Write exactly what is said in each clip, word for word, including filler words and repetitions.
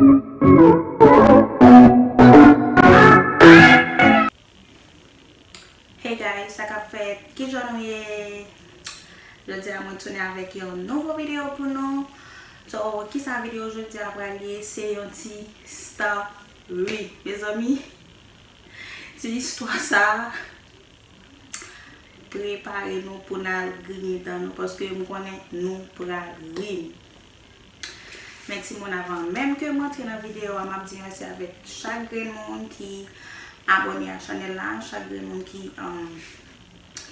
Hey guys, sa k ap fèt? Kijan nou ye? Jodi a mwen tounen avèk yon nouvo videyo pou nou. So, kisa videyo jodi a pral ye? Se yon ti story. Mezanmi, ti istwa sa a, prepare nou pou n al griyen dan nou, paske m konnen nou pral ri. Men timoun, avan menm ke m antre nan videyo a, m ap di mèsi avèk chak grenn moun ki abòne a chanèl la, chak grenn moun ki, um,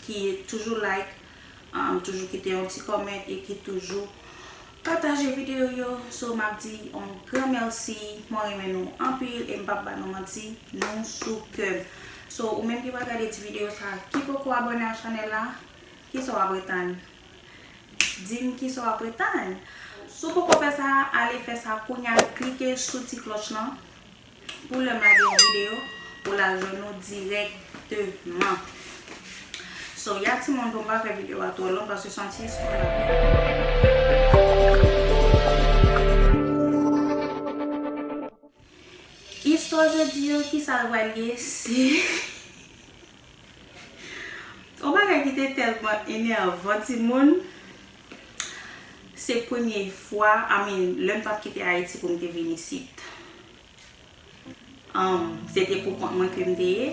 ki toujou like, um, toujou kite yon ti kòmant e ki toujou pataje videyo yo. So, m ap di yon gran mèsi, mwen renmen nou anpil e m p ap ba nou manti, nou sou kè m. So, ou menm ki pral gade ti videyo sa a, ki poko abòne a chanèl la, kisa w ap ret tann? Di m kisa w ap ret tann. Si w poko fè sa, ale fè sa kounye a, klike sou ti klòch lan pou lè m lage yon videyo, pou l al jwenn ou dirèkteman. So, ya timoun, pou m pa fè videyo a twò long, paske se yon ti istwa. Istwa jodi yo, kisa l pral ye, se yon bagay ki te tèlman enèvan, timoun. Se premye fwa, I mean, lè m t ap kite Ayiti pou m te vin isit. Um, se te pou kont mwen ke m te ye.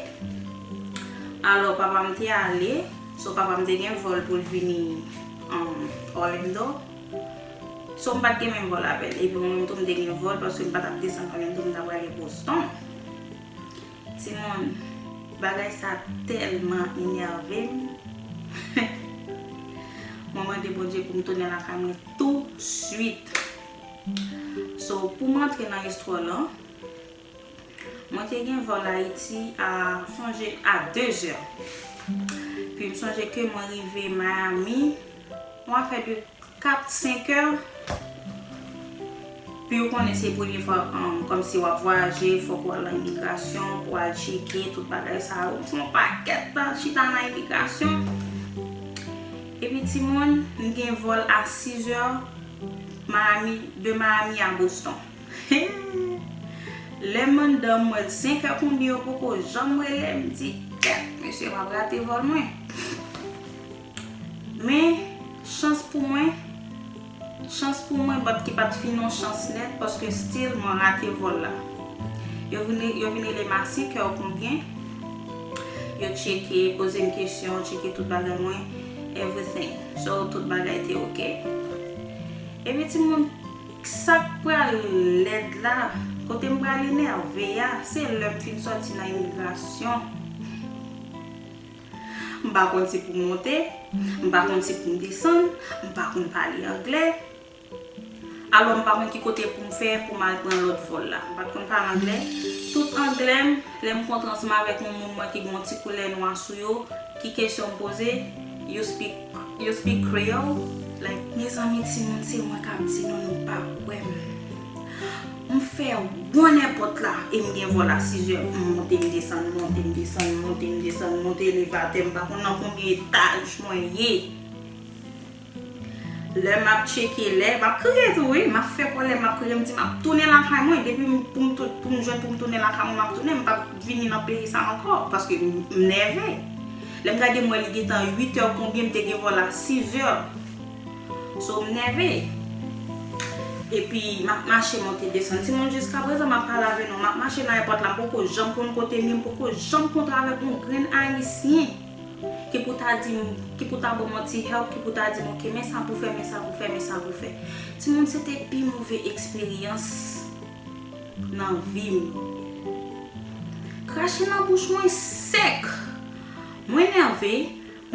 Alò, papa m te ale. So, papa m te gen vòl pou l vini, um, Orlando. So, m pa t gen menm vòl avè l. Epi mwen menm tou, m te gen vòl paske m pa t ap desann Orlando, m t ap prale Boston. Timoun, bagay sa tèlman enève m. Mwen mande Bondye pou m tounen lakay mwen touswit. So, pou m antre nan istwa lan, mwen te gen vòl Ayiti a, sonje, a dezè. Pi m sonje ke mwen rive Miami, yon afè de kat, senk è. Pi ou konnen se premye fwa, um, kòmsi w ap vwayaje, fòk ou al nan imigrasyon pou al tcheke tout bagay sa yo. Ou fè yon pakèt tan chita nan imigrasyon. Epi timoun, m gen vòl a sizè Miami, de Miami a Boston. Lè m anndan, m wè l senk è konbyen, yo poko janm rele, m di, kèt, mesye, m ap rate vòl mwen. Men, chans pou mwen, chans pou mwen, but ki pa t fin yon chans nèt, paske still mwen rate vòl la. Yo vin, yo vin rele m a senk è konbyen, yo tcheke, poze m kesyon, tcheke tout bagay mwen, everything. So, tout bagay te oke. Epi timoun, sa k pral lèd la, kote m pral enève a, se lè m fin sòti nan imigrasyon. M pa konn si pou m monte, m pa konn si pou m desann, m pa konn pale anglè. Alò, m pa konn ki kote pou m fè pou m al pran lòt vòl la. M pa t konn pale anglè. Tout anglè m, lè m kontre ansanm avèk yon moun mwen ki gen yon ti koulè nwa sou yo, ki kesyon m poze? You speak, you speak Creole? Like, mezanmi, timoun, se mwen k ap di nou, nou pa kwè m. M fè won nèpòt la, e m gen vòl a sizè, m monte, m desann, m monte, m desann, m monte, m desann, m monte, elevatè, m pa konn nan konbyen etaj mwen ye. Lè m ap tcheke, lè m ap kriye tou, wi, m ap fè kòlè, m ap kriye, m di m ap tounen lakay mwen, depi m, pou m tou-, pou m jwenn pou m tounen lakay mwen, m ap tounen, m p ap vini nan peyi sa ankò, paske m, m nève. Lè m gade, m wè li gentan uit è konbyen, m te gen vòl a sizè. So, m nève. Epi, m ap mache monte desann. Timoun, jiskaprezan, m ap pale avè nou. M ap mache nan èpòt la, m poko janm konn kote m ye, m poko janm kontre avèk yon grenn Ayisyen ki pou ta di m, ki pou ta ban m yon ti help, ki pou ta di m, oke, men sa pou fè, men sa pou fè, men sa pou fè. Timoun, se te pi move eksperyans nan vi m. Krache nan bouch mwen sèk. Mwen nève,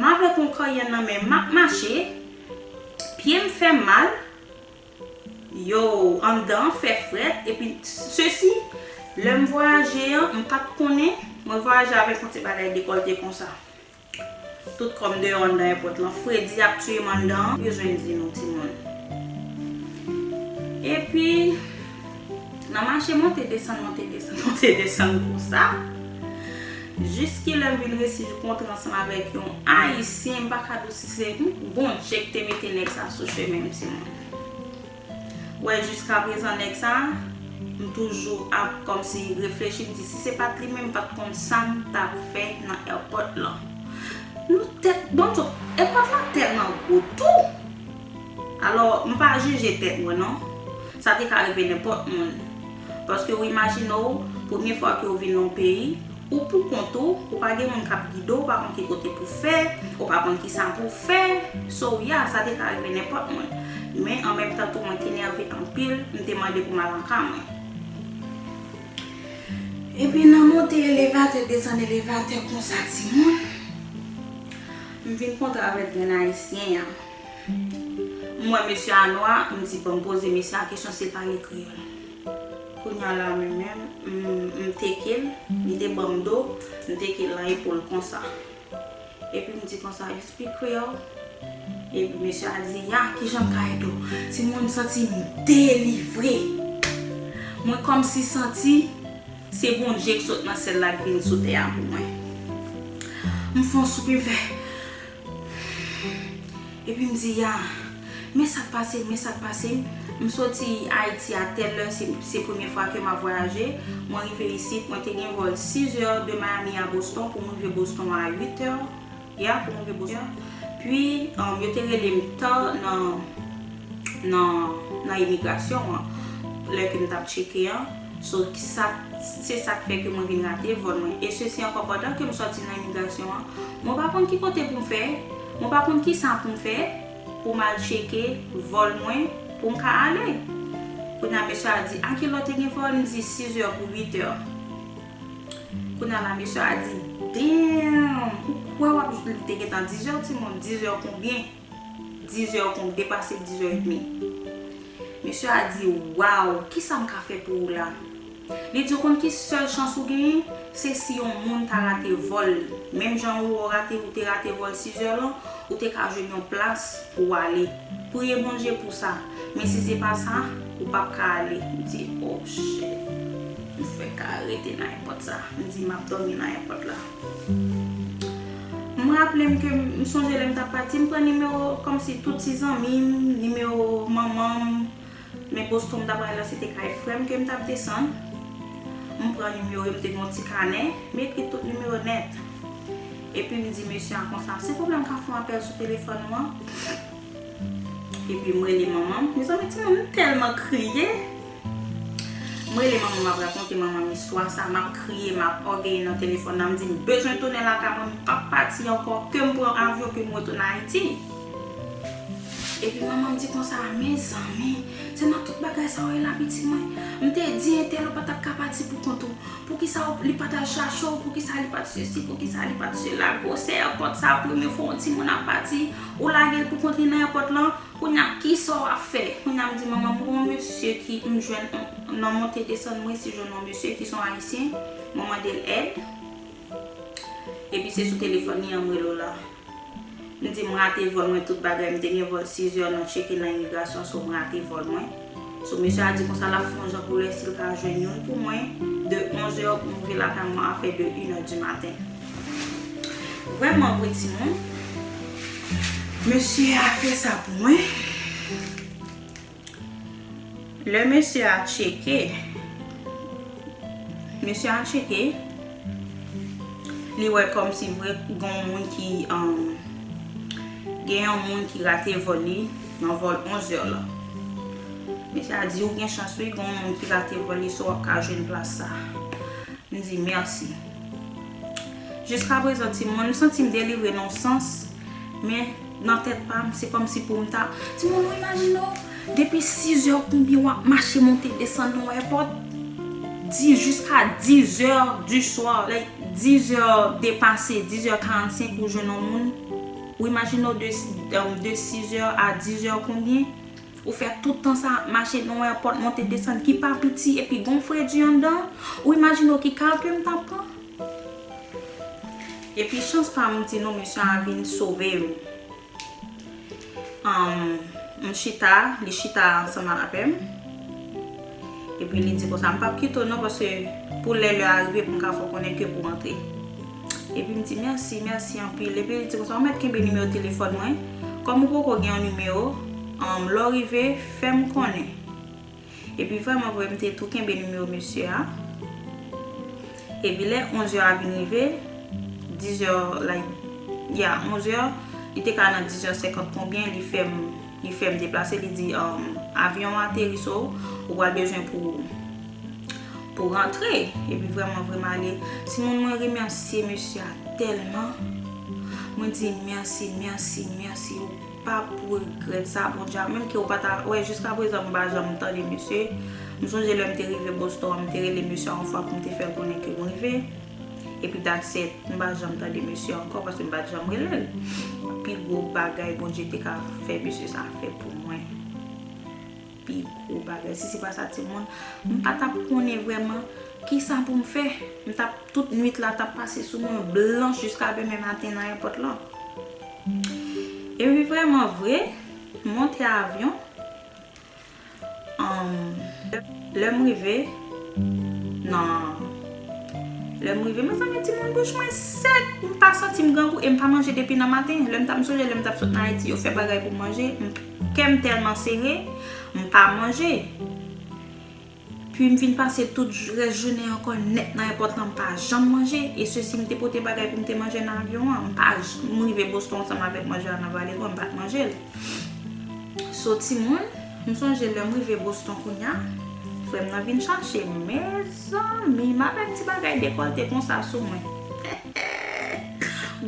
m avèk yon kanyen nan men m, m ap mache, pye m fè m mal, yo, anndan an fè frèt, epi sesi, lè m vwayaje an, m pa t konnen, mwen vwayaje avèk yon ti bagay dekòlte konsa. Tout kò m deyò anndan èpòt lan, fredi ap tiye m anndan an, bezwen di nou timoun. Epi, nan mache monte desann, monte desann, monte desann konsa, jiskilè m vin resi kontre ansanm avèk yon Ayisyen, m pa ka di w si se, hmm, Bondye ki te mete nèg sa sou chemen m, timoun. Wè, jiskaprezan, nèg sa, M toujou ap kòmsi reflechi, m di si se pa t li menm, m pa t konn sa m t ap fè nan èpòt lan. Nou tèt, bon, tout, èpòt la tèlman gwo tou. Alò, m pa jije tèt mwen non. Sa te ka rive nenpòt moun. Paske w imajine w, premye fwa ke w vin nan yon peyi, ou pou kont ou, ou pa gen moun k ap gide w, ou pa konn ki kote pou fè, ou pa konn ki sa pou fè. So, yeah, sa te ka rive nenpòt moun. Men an menm tan tou, mwen te nève anpil, m te mande pou m al nan kay mwen. Epi nan monte elevatè, desann elevatè konsa, timoun, m vin kontre avèk grenn ayisyen an. M wè mesye a nwa, m di, "Bon, m poze mesye a kesyon si l pale kreyòl." Kounye a la, mwen menm, m, m teke l, li te ban m do, m teke l nan epòl konsa. Epi m di konsa, "You speak Creole?" Epi mesye a di, "Ya, kijan m ka ede w?" Timoun, m santi m delivre. Mwen kòmsi santi se Bondye ki sot nan syèl la ki vin sou tè a pou mwen. M fè yon soupi, m fè. Epi m di, "Ya, men sa k pase, men sa k pase." M soti Ayiti a tèl lè, se, se premye fwa ke m ap vwayaje. Mwen rive isit, mwen te gen vòl sis zè de Miami a Boston pou m rive Boston a uit è. Ya, pou m rive Boston. Pi, um, yo te rele m ta nan, nan, nan imigrasyon an, lè ke m t ap tcheke an. So, sa, se sa k fè ke mwen vin rate vòl mwen. E sesi ankò, pandan ke m sòti nan imigrasyon an, mwen pa konn ki kote pou m fè, mwen pa konn ki sa pou m fè pou m al tcheke vòl mwen pou m ka ale. Kounye a, mesye a di, "A kilè w te gen vòl?" M di, "Sis è pou uit è." Kounye a la, mesye a di, "Damn, ou kwè w ap jwenn li te gentan diz è, timoun, diz è konbyen? Diz è konbyen, depase diz è edmi." Mesye a di, "Waw, kisa m ka fè pou ou la?" Li di, "Ou konn ki sèl chans ou genyen? Se si yon moun ta rate vòl li. Menm jan ou rate, ou te rate vòl sis è lan, ou te ka jwenn yon plas pou w ale. Priye Bondye pou sa. Men si se pa sa, ou p ap ka ale." M di, "Oh shit." M fè ka rete nan èpòt sa. M di, "M ap dòmi nan èpòt la." M raple m ke m sonje lè m t ap pati, m pran nimewo kòmsi tout ti zanmi m, nimewo manman m, men Boston m t ap pral la, se te kay frè m ke m t ap desann. M pran nimewo yo, m te gen yon ti kanè, m ekri tout nimewo nèt. Epi m di mesye a konsa, "Silvouplè, m ka fè yon apèl sou telefòn ou an?" Epi m rele manman m. Mezanmi, timoun, m tèlman kriye. M rele manman m, m ap rakonte manman m istwa sa, m ap kriye, m ap ògeye nan telefòn nan, m di, "M bezwen tounen lakay mwen, m p ap pati ankò, ke m pran avyon, ke m retounen Ayiti." Epi manman m di konsa, "Mezanmi, se nan tout bagay sa w ye la, pitit mwen? M te di entèl ou pa t ap ka pati pou kont ou. Poukisa w, li pa t al chache w? Poukisa li pa t sesi? Poukisa li pa t sela? Gwosè èpòt sa, premye fwa yon timoun ap pati, ou lage l pou kont li nan èpòt lan. Kounye a, kisa w ap fè?" Kounye a, m di manman m, "Gon yon mesye ki m jwenn nan monte desann mwen, si jwenn yon mesye ki se yon ayisyen, mwen mande l èd." Epi se sou telefòn li an m rele w la. M di m rate vòl mwen, tout bagay, m te gen vòl sis è, nan tcheke nan imigrasyon, so m rate vòl mwen. So mesye a di konsa l ap fè yon jan pou l wè si l ka jwenn youn pou mwen de onz è pou m rive lakay mwen a fè de inè di maten. Vrèman vre, timoun, mesye a fè sa pou mwen. Lè mesye a tcheke, mesye a tcheke, li wè kòmsi vre gen yon moun ki, um, gen yon moun ki rate vòl li nan vòl onz è la. Mesye a di, "Ou gen chans wi, gen yon moun ki rate vòl li, so w ap ka jwenn plas sa." M di, "Mèsi." Jiskaprezan, timoun, m santi m delivre nan yon sans, men nan tèt pa m, se kòmsi pou m ta, timoun, ou imajine w, depi sis è konbyen w ap mache monte desann nan èpòt, di, jiska diz è di swa, like, diz è depase, diz è karannsenk ou jwenn yon moun. Ou imajine w de, de sis è a diz è konbyen? Ou fè tout tan sa ap mache nan yon èpòt, monte desann ki pa piti, epi gon fredi anndan, ou imajine w ki kal ke m t ap pran? Epi chans pa m, m di nou, mesye a vin sove m. Um, m chita, li chita ansanm avè m. Epi li di konsa, "M p ap kite w non, paske pou lè lè a rive pou m ka fè w konnen ke pou w antre." Epi m di, "Mèsi, mèsi anpil." Epi li di konsa, "Ou mèt kenbe nimewo telefòn mwen. Kòm ou poko gen yon nimewo, um, lè w rive, fè m konnen." Epi vrèman vre, m te tou kenbe nimewo mesye a. Epi lè onzè a vin rive, dizè, like, yeah, onzè, li te ka nan dizè senkant konbyen, li fè m, li fè m deplase, li di, um, avyon an ateri, so, ou pral bezwen pou, pou rantre. Epi vrèman vre m ale. Timoun, mwen remèsye mesye a tèlman. Mwen di mèsi, mèsi, mèsi. Ou p ap regrèt sa, Bondye a. Menm ke ou pa ta wè, jiska prezan, m pa janm tande mesye. M sonje lè m te rive Boston an, m te rele mesye a yon fwa pou m te fè l konnen ke m rive. Epi that's it, m pa janm tande mesye a ankò paske m pa t janm rele l. Pi gwo bagay Bondye te ka fè mesye sa fè pou mwen. Pi gwo bagay. Si se pa sa, timoun, m pa t ap konnen vrèman kisa pou m fè. M t ap, tout nwit la t ap pase sou mwen blanch jiska demen maten nan èpòt la. Epi vrèman vre, m monte avyon. Um, lè m rive nan, lè m rive, mezanmi, timoun, bouch mwen sèk. M pa santi m grangou e m pa manje depi nan maten. Lè m t ap, m sonje lè m t ap sot nan Ayiti, yo fè bagay pou m manje. M, kè m tèlman sere, m pa manje. Pi m vin pase tout jou, rès jounen ankò nèt nan èpòt la, m pa janm manje. E sesi, m te pote bagay pou m te manje nan avyon an. M pa j-, m rive Boston ansanm avèk manje a nan valiz mwen, m pa t manje l. So, timoun, m sonje lè m rive Boston kounye a, frè m nan vin chache m. Mezanmi, m avèk ti bagay dekòlte konsa sou mwen.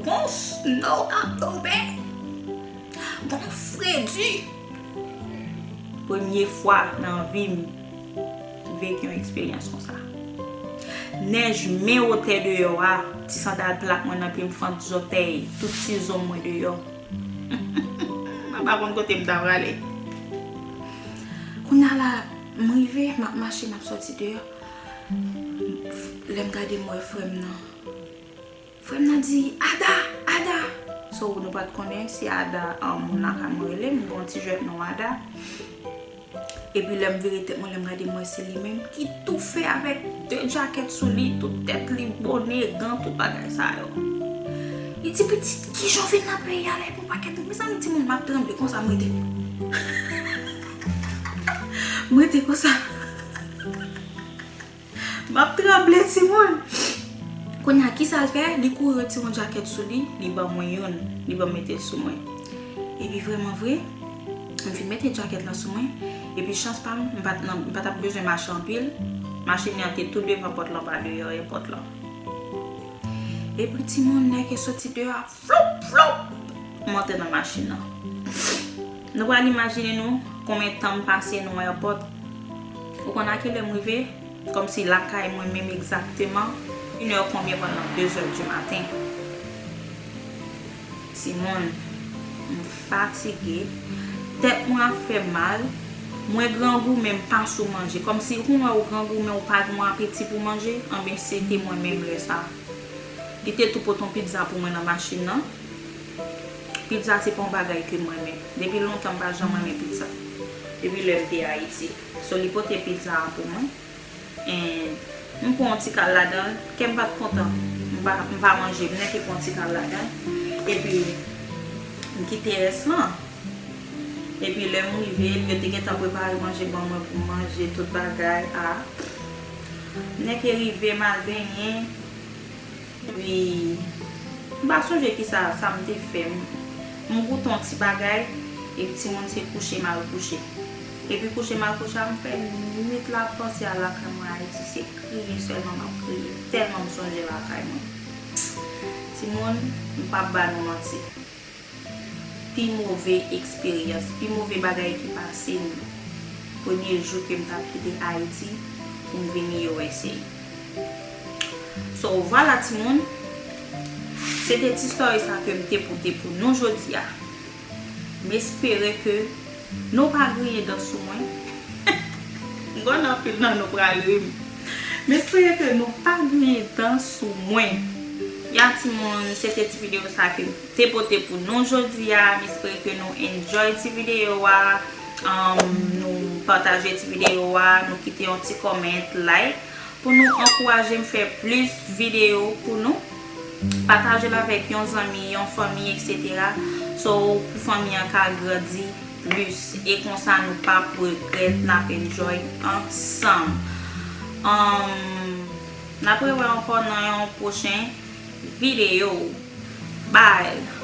Gon snow k ap tonbe. Gon fredi. Premye fwa nan vi m, m veki yon eksperyans konsa. Nèj men wotè deyò a, ti sandal plat mwen nan pye m, fant zòtèy, tout ti zong mwen deyò. Mwen pa konn kote m ta prale. Kounye a la, m rive, m ap mache, m ap sòti deyò. Lè m gade, m wè frè m nan. Frè m nan di, "Ada! Ada!" So, nou pa t konnen si Ada, um, moun lakay mwen rele m, m gen yon ti jwèt non Ada. Epi lè m vire tèt mwen, lè m gade, m wè se li menm ki toufe avèk de djakèt sou li, tout tèt li bone, gan, tout bagay sa yo. Li di, "Pitit, kijan w vin nan peyi a la epi yon pakèt moun?" Mezanmi, timoun, m ap tranble konsa, m rete. M rete konsa. M ap tranble, timoun. Kounye a, kisa l fè? Li kouri retire yon djakèt sou li, li ban mwen youn, li ban m mete l sou mwen. Epi vrèman vre, m fin mete djakèt la sou mwen. Epi chans pa m, m pa t nan, m pa t ap bezwen mache anpil. Machin nan te tou devan pòt lan, pa deyò èpòt lan. Epi timoun, nèg yo soti deyò a, floup, floup, m antre nan machin nan. Nou pral imajine nou konbyen tan m pase nan èpòt. Ou konn a kilè m rive? Kòmsi lakay mwen menm egzakteman, inè konbyen pral nan de zè di maten. Timoun, m fatige, tèt mwen ap fè m mal, mwen grangou men m pa sou manje. Kòmsi ou wè ou grangou men ou pa gen yon apeti pou manje, anben se te mwen menm lè sa. Li te tou pote yon pizza pou mwen nan machin nan. Pizza se pa yon bagay ke m renmen. Depi lontan m pa janm renmen pizza. Depi lè m te Ayiti. So, li pote pizza a pou mwen. And m pran yon ti kal ladan l. Kè m pa t kontan. M pa, m pa manje. M nèke pran yon ti kal ladan l. Epi, m kite rès lan. Epi, lè m rive, yo te gentan prepare manje ban mwen pou m manje, tout bagay. A, m nèke rive, m al benyen. Epi, m pa sonje kisa sa m te fè. M, m goute yon ti bagay, epi timoun se kouche m al kouche. Epi kouche m al kouche a, m fè nwit la panse a lakay mwen Ayiti. Se kriye sèlman m ap kriye. Tèlman m sonje lakay mwen. Timoun, m p ap ba nou manti. Pi move eksperyans, pi move bagay ki pase m premye jou ke m t ap kite Ayiti pou m vini U S A. So, vwala timoun, se te ti story sa ke m te pote pou nou jodi a. M espere ke nou pa griyen dan sou mwen. M konnen anpil nan nou pral ri m. M espere ke nou pa griyen dan sou mwen. Ya timoun, se te ti videyo sa ke m te pote pou nou jodi a. M espere ke nou enjoy ti videyo a. Um, nou pataje ti videyo a, nou kite yon ti comment, like, pou nou ankouraje m fè plis videyo pou nou. Pataje l avèk yon zanmi, yon fanmi, et cetera. So, pou fanmi an ka grandi Plus. E konsa nou p ap regrèt, n ap enjoy ansanm. Um, n ap rewè ankò nan yon pwochen videyo. Bye!